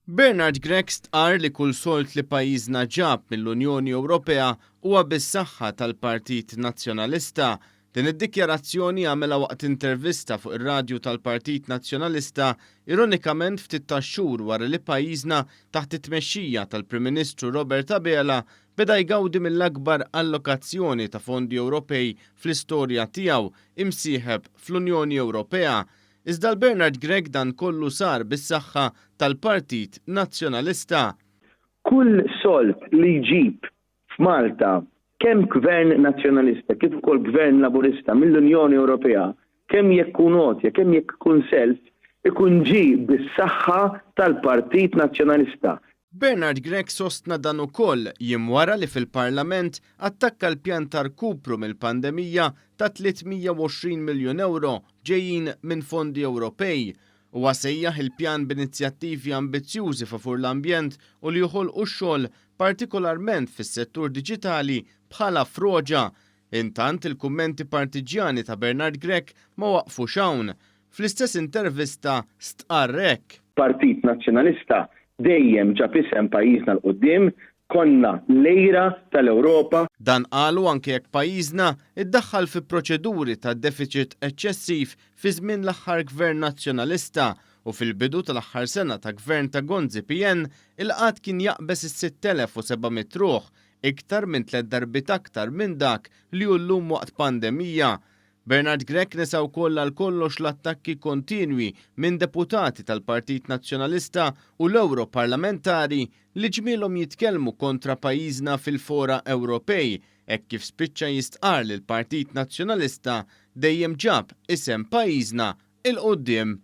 Bernard Grech stqarr li kull sold li pajjiżna ġab mill-Unjoni Ewropea huwa bis-saħħa tal-Partit Nazzjonalista. Din id-dikjarazzjoni għamilha waqt intervista fuq ir-radju tal-Partit Nazzjonalista, ironikament ftit tax-xhur wara li pajjiżna taħt it-tmexxija tal-Prim Ministru Robert Abela beda jgawdi mill-akbar allokazzjoni ta' fondi Ewropej fl-istorja tiegħu imsieħeb fl-Unjoni Ewropea. Iżda għal Bernard Grech dan kollu sar bis-saħħa tal-Partit Nazzjonalista. Kull sold li jġib f'Malta kemm Gvern Nazzjonalista kif ukoll Gvern Laburista mill-Unjoni Ewropea, kemm jekk ikun għotja, kemm jekk ikun self, ikun ġie bis-saħħa tal-Partit Nazzjonalista. Bernard Grech sostna dan ukoll jiem wara li fil-Parlament attakka l-pjan ta' rkupru mill-pandemija ta' 320 miljun ewro ġejjin minn fondi Ewropej. Huwa sejjaħ il-pjan b'inizjattivi ambizzjużi favur l-ambjent u li joħolqu x-xogħol partikolarment fis-settur diġitali bħala froġa. Intant il-kummenti partiġġjani ta' Bernard Grech ma waqfux hawn. Fl-istess intervista stqarr hekk. Partit Nazzjonalista dejjem ġab isem pajjiżna 'l quddiem, konna l-għira tal-Ewropa. Dan qalu anke jekk pajjiżna ddaħħal fi proċeduri ta' defiċit eċċessiv fi żmien l-aħħar Gvern Nazzjonalista u fil-bidu tal-aħħar sena ta' Gvern ta' Gonzi PN il-qgħad kien jaqbeż is-6,700 ruħ, iktar minn tlett darbiet aktar minn dak li hu llum waqt pandemija. Bernard Grech nesa wkoll għal kollox l-attakki kontinwi minn deputati tal-Partit Nazzjonalista u l-Ewro Parlamentari li ġmielhom jitkellmu kontra pajjiżna fil-fora Ewropej hekk kif spiċċa jistqarr li l-Partit Nazzjonalista dejjem ġab isem pajjiżna 'il quddiem.